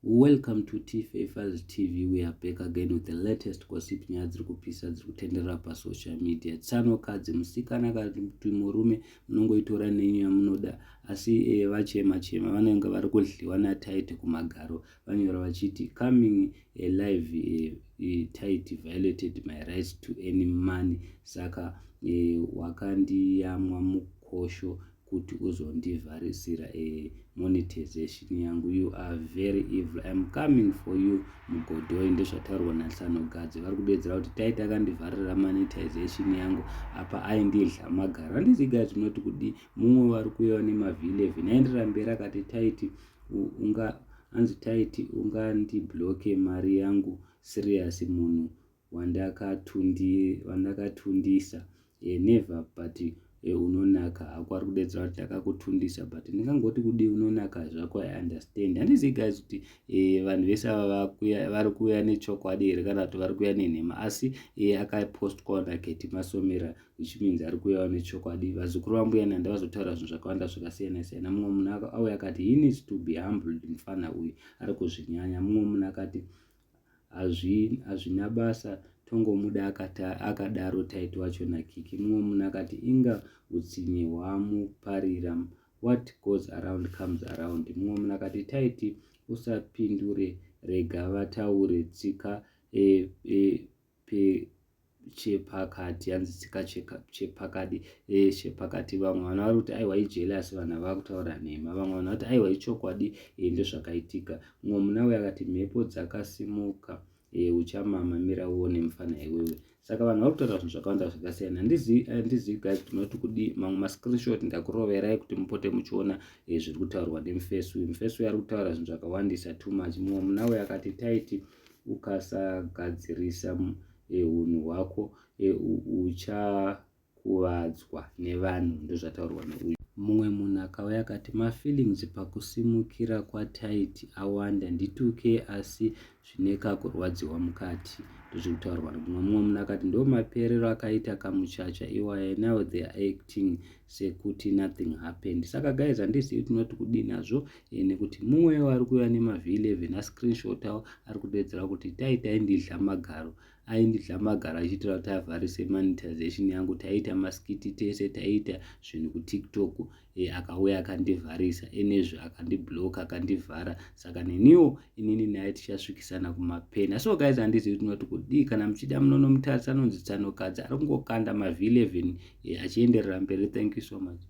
Welcome to Tfafers TV. We are back again with the latest gossip. Nyaya dziri kupisa dziri kutenderera pasocial media. Tsanokadzi, musikana kana kuti murume, munongoitora nenyu yamunoda, asi vachema chema vanenge vari kudyiwa naTytie kumagaro. Vanyora vachiti, "Coming live, Tytie violated my rights to any money. Saka wakandiyamwa mukosho kuti uzondivharisira monetization yangu. You are very evil. I am coming for you, mugodhoi." Ndezvataurwa naTsanogadzi. Vari kudedzera kuti Tytie akandivharira monetization yangu, apa aindidya magaro. Handizivi guys, munoti kudi? Mumwe vari kuuyawo nemavh11 aenderera mberi akati Tytie unga anzi, "Tytie, ungandibloke mari yangu serious? Munhu wandakatundisa, never, but unonaka hako." Ari kudedzera kuti ndakakutundisa, but ndingangoti kudi, unonaka zvako. I understand. Handizivi guys kuti vanhu vese ava vari kuuya nechokwadi here kana kuti vari kuuya nenhema, asi akapostwa naKeti Masomera, which means ari kuuyawo nechokwadi. Vazukuru vambuya Nanda vazotaura zvinhu zvakawanda zvakasiyana siyana. Mumwe munhu auya akati, "He needs to be humbled, mufana uyu ari kuzvinyanya." Mumwe munhu akati, "Hazvina basa, tongomuda akadaro Tytie wacho naKiki." Mumwe munhu akati, "Inga utsinye hwamuparira, what goes around comes around." Mumwe munhu akati, "Tytie, usapindure, rega vataure tsika chepakati." Hanzi tsika chepakati, chepakati. Vamwe vanhu vari kuti, "Aiwa, ijealous, vanhu ava kutaura nhema." Vamwe vanhu vati, "Aiwa, ichokwadi, ndezvakaitika." Mumwe munhu auya akati, "Mhepo dzakasimuka, uchamama, mira uone mufana iwewe." Saka vanhu vari kutaura zvinhu zvakawanda zvakasiyana. Handizivi guys kuti munoti kudi. Mamwe mascreenshot ndakuroverai kuti mupote muchiona zviri kutaurwa nemufesi uyu. Mufesi uyu ari kutaura zvinhu zvakawandisa, too much. Mumwe munhu auya akati, "Tytie, ukasagadzirisa unhu hwako, uchakuvadzwa nevanhu." Ndozvataurwa neuyu. Mumwe munhu akauya akati, "Mafeelings pakusimukira kwaTytie awanda, ndituke, asi zvine kakurwadziwa mukati." Ndozviri kutaurwa nemumwe. Mumwe munhu akati, "Ndo maperero akaita kamuchacha iwaya. Now they are acting sekuti nothing happened." Saka guys, handizivi tinoti kudii nazvo, nekuti mumwe ari kuuya nemavh11 ascreenshot awo ari kudedzera kuti Tytie aindidya magaro, aindidya magaro achiitira kuti avharise monetization yangu. Taiita maskits tese, taiita zvinhu kuTikTok, akauya akandivharisa enezvo, akandibloka, akandivhara. Saka neniwo inini naye tichasvikisana kumapena. So guys, handizivi tinoti kudii. Kana muchida, munonomutarisa, anonzi Tsanokadzi, ari kungokanda mavh11 achienderera mberi. Thank you so much.